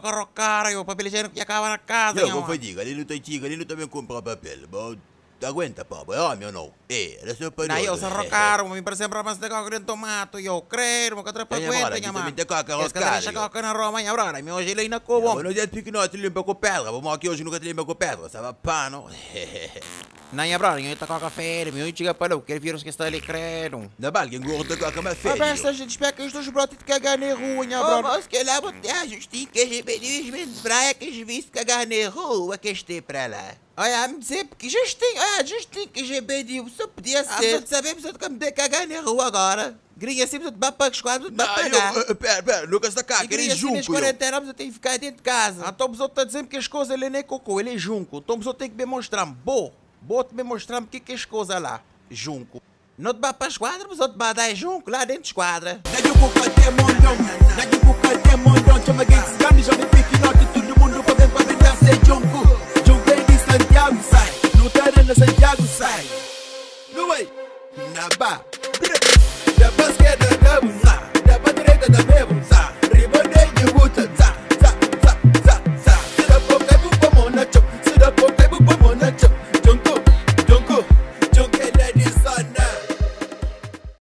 coca rocara, yo, papel higiênico já acaba na casa, Yo, nha vou mano. fadiga, ali não tá chica, ali não também compra papel. Bom, aguenta, pá, é homem ou não? É, era só para Na eu sou rocaro, me parece sempre mais de coca de tomato, yo, credo, me catra Tem aguenta, agora, nha aqui mano. também tem coca Esse cara rocaro, deixa yo. coca na Roma, nha brother, me hoje ele na Ya, Cuba. mas não é piquenote limpa com pedra. Vamos aqui hoje nunca te limpa com pedra. Sabe pano? Na nha brother, eu tá coca feira, me chega para o que vírus que está ali, credo. Na balga, engorda coca mais Ah, feio. besta, gente, espera que estes brotes de cagar na rua, nha Oh, brother. mas que lá botar justinho que de praia que vi cagar na rua que este pra lá. Olha, me dizer porque justinho, olha, justinho que GB só podia ser. Ah, sabemos que me de cagar na rua agora. Grinha sempre te para esquadra, te Não, pagar. eu, pera, pera, nunca está cá, E queria grinha assim nas junco. eu. quarentena, eu tenho que ficar dentro de casa. Então os outros tá dizendo que as coisas ele nem é cocô, ele é junco. Então os outros têm que me mostrar, bo, bo te me mostrar o que que é as coisas lá, junco. Não te vai para a esquadra, mas outro vai dar junco lá dentro de esquadra. Na Jubuca tem mondão, na Jubuca tem mondão. Chama gangues grande, jovem piquenote, todo mundo pra ver pra brincar, ser junco. Junco é de Santiago, sai. No terreno Santiago, sai. No way, na ba.